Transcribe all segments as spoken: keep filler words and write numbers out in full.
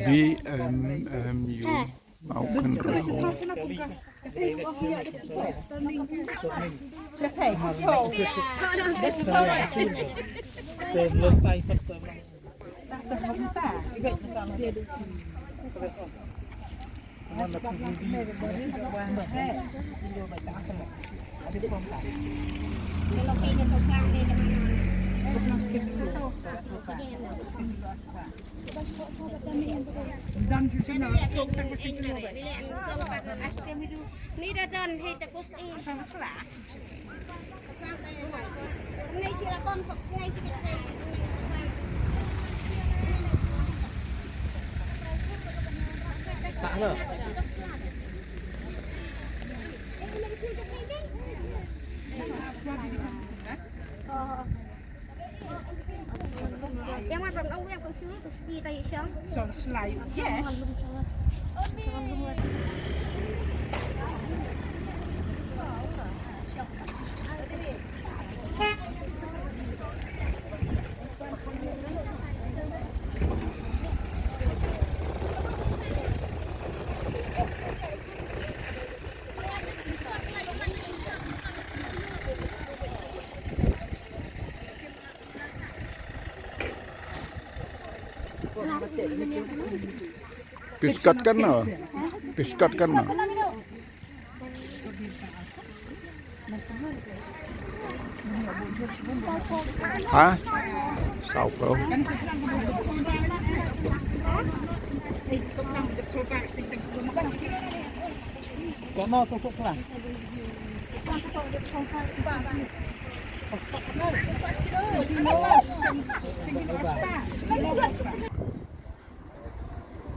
B M M U Mawkynrew. Ni da don hei te pus i. Yang mana pernah yang kau suruh tu ski tadi siang. Song slide. Yes. Piskat kan na? Piskat kan na? Ha? Saw phew.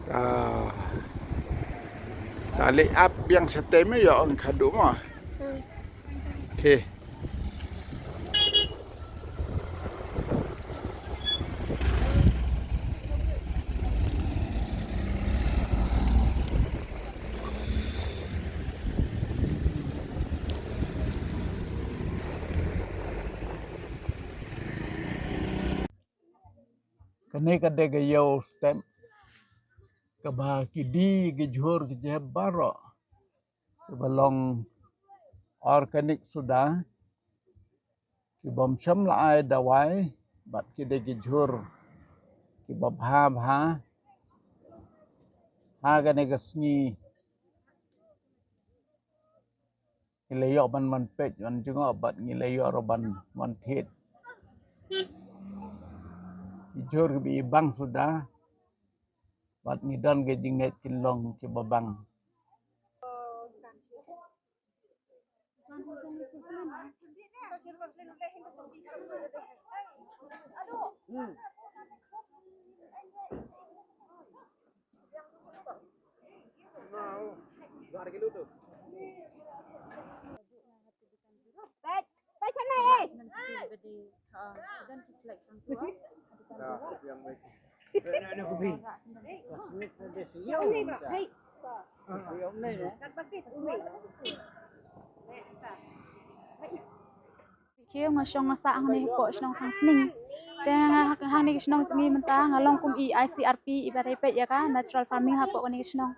Ta, ta leit ap biang shatei me ïoh ong khadduh mo. Okay. Kane ka dei ka ïew step kaba ki die ki jhur ki jhep baroh kiba long organic suda, ki bym shym la ai dawai, bad ki dei ki jhur kiba bha bha. Ha kane ka sngi ngi la ïoh ban, ban peit, ban jngoh, bad ngi la ïoh ruh ban, ban thied. Ki jhur kiba i bang suda, bad ngi don ka jingngeit kin long kiba bang. Ki nga shong nga sah hangne hapoh shnong Thangsning. Te nga hangne ka shnong jong ngi mynta nga long kum i I C R P iba dei peit ïa ka natural farming hapoh kane ka shnong.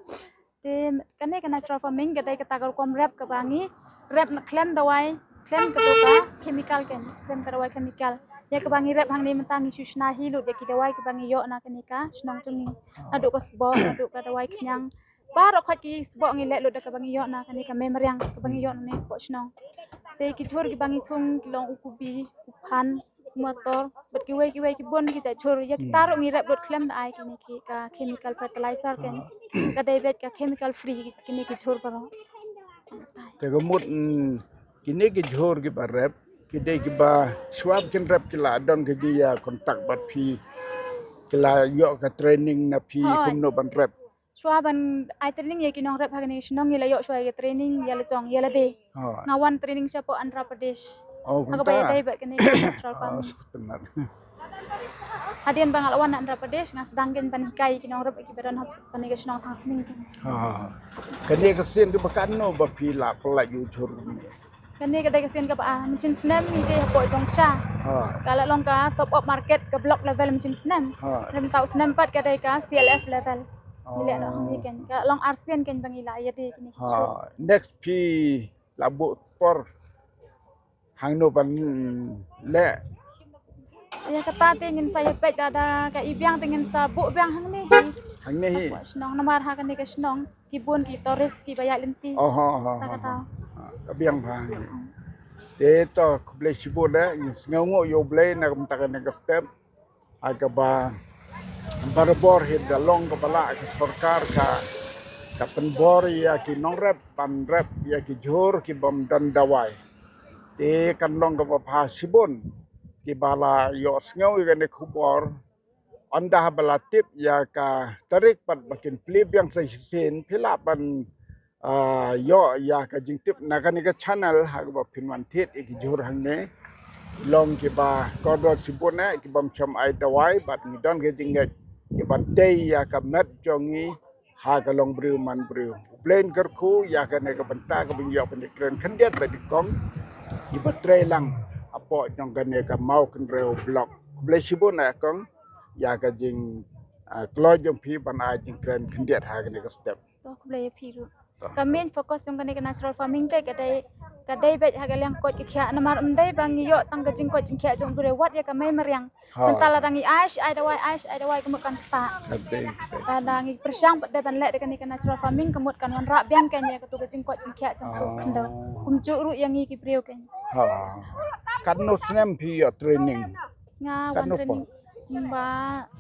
Te kane ka natural farming ka dei kata ka rukom rep kaba ngi rep na khlem dawai, khlem ka dawai chemical, khlem ka dawai chemical. Ïa kaba ngi rep hangne mynta ngi shu shna hi lut ïa ki dawai kiba ngi ïoh na kane ka shnong jong ngi. Naduh ka sboh, naduh ka dawai khñiang. Baroh khoit ki sboh ngi leh lut da kaba ngi ïoh na kane ka mei mariang kaba ngi ïoh na ne hapoh shnong. Te ki jhur kiba ngi thung ki long u kubi, u phan, u mator, bad kiwei kiwei ki bun ki jait jhur. Ïa kita ruh ngi rep lut khlem da ai kine ki ka chemical fertilizer, kane ka dei beit ka chemical free kine ki jhur baroh. Te ka mut, mm, kine ki jhur kiba rep ki dei kiba shuwa ba kin rep ki la don ka jingïa contact bad phi, ki la ïoh ka training na phi kumno ban rep? Shuwa ban ai training ïa ki nongrep ha kane ka shnong ngi la ïoh shuwa ïa ka training ïa la jong ïa lade. Nga wan training shapoh Andhra Pradesh. Ha kaba ïadei bad kane ka natural farming. Hadien ba nga la wan na Andhra Pradesh nga sdang kein ban hikai ïa ki nongrep kiba don ha kane ka shnong Thangsning. Kane ka sien kaba katno ba phi la pynlait ïa u jhur? Kane ka dei ka sien kaba ar. Mynshem snem ngi dei hapoh Jongksha. Ha. Ka la long ka top up market ka block level mynshem snem. Ha. Mynta u snem pat ka dei ka C L F level. Ngi leh noh hangne keiñ. Ka la long ar sien keiñ ba ngi la ïadei kine ki shnong. Ha. Next phi la buh por hangno ban leh? Ïa kata te ngin sa ïa peit da, da ka i biang te ngin sa buh biang hangne hi. Hangne hi. Hapoh shnong namar ha kane ka shnong ki bun ki tourist kiba ïaid lynti. Oh, oh, oh, oh, oh. Kata. Ha, ka biang ha hangne. Te to khublei shibun eh, ngin sngewnguh ïa U Blei na ka bynta kane ka step. Ha kaba barabor hi da long kaba lah ka sorkar ka, ka pynbor ïa ki nongrep ban rep ïa ki jhur kibym don dawai. Te kan long kaba bha shibun kiba la ïohsngew ïa kane ka khubor. Ynda haba la tip ïa ka tarik pat ba kin plie biang sa shisien phi lah ban ah, ïoh ïa ka jingtip na kane ka channel ha kaba phin wan thied ïa ki jhur hangne. Long kiba kordor shibun eh kibym shym ai dawai bad ngi don ka jingngeit kiba tei ïa ka met jong ngi ha ka long briew man briew. U Blei un kyrkhu ïa kane ka bynta kaba ngi ïoh ban ïakren khyndiat bad i kong iba trei lang hapoh jong kane ka Mawkynrew block. Khublei shibun eh kong ïa ka jing ah, kloi jong phi ban ai jingkren khyndiat ha kane ka step. To khublei ïa phi ruh. To. Ka main focus jong kane ka natural farming te ka dei, ka dei beit ha ka liang koit ka khiah namar ym dei ba ngi ïoh tang ka jingkoit jingkhiah jong u briew wat ïa ka mei mariang. Ha. Mynta lada ngi ai shi ai dawai, ai shi ai dawai ka mut kan ktah. Ka dei, ka dei. Lada ngi pyrshang pat dei ban leh da kane ka natural farming ka mut kan wanrah biang keiñ ïa katu ka jingkoit jingkhiah jong katu ka khyndew. Kumjuh ruh ïa ngi ki briew keiñ. Ha. Katno snem phi ïoh training? Nga wan training ba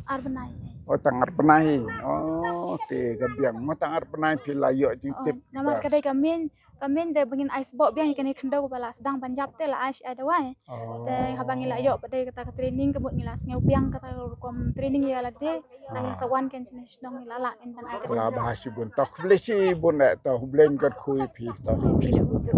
ar bnai. Oh, tang ar bnai. Oh, te ka biang. Mo tang ar bnai phi la ïoh jingtip. Oh, namar ka dei ka main, ka main dei ba ngin ai sboh biang ïa kane ka khyndew ba la sdang ban ïap te la ai shi ai dawai. Oh. Te haba ngi la ïoh pat dei kata ka training ka mut ngi la sngew biang kata ka rukom training ïa lade. Ngi sa wan keiñ shane shnong ngi la lah keiñ ban ai training. La bha shibun. To khublei shibun eh to U Blei un kyrkhu ïa phi to. Phi ruh kumjuh.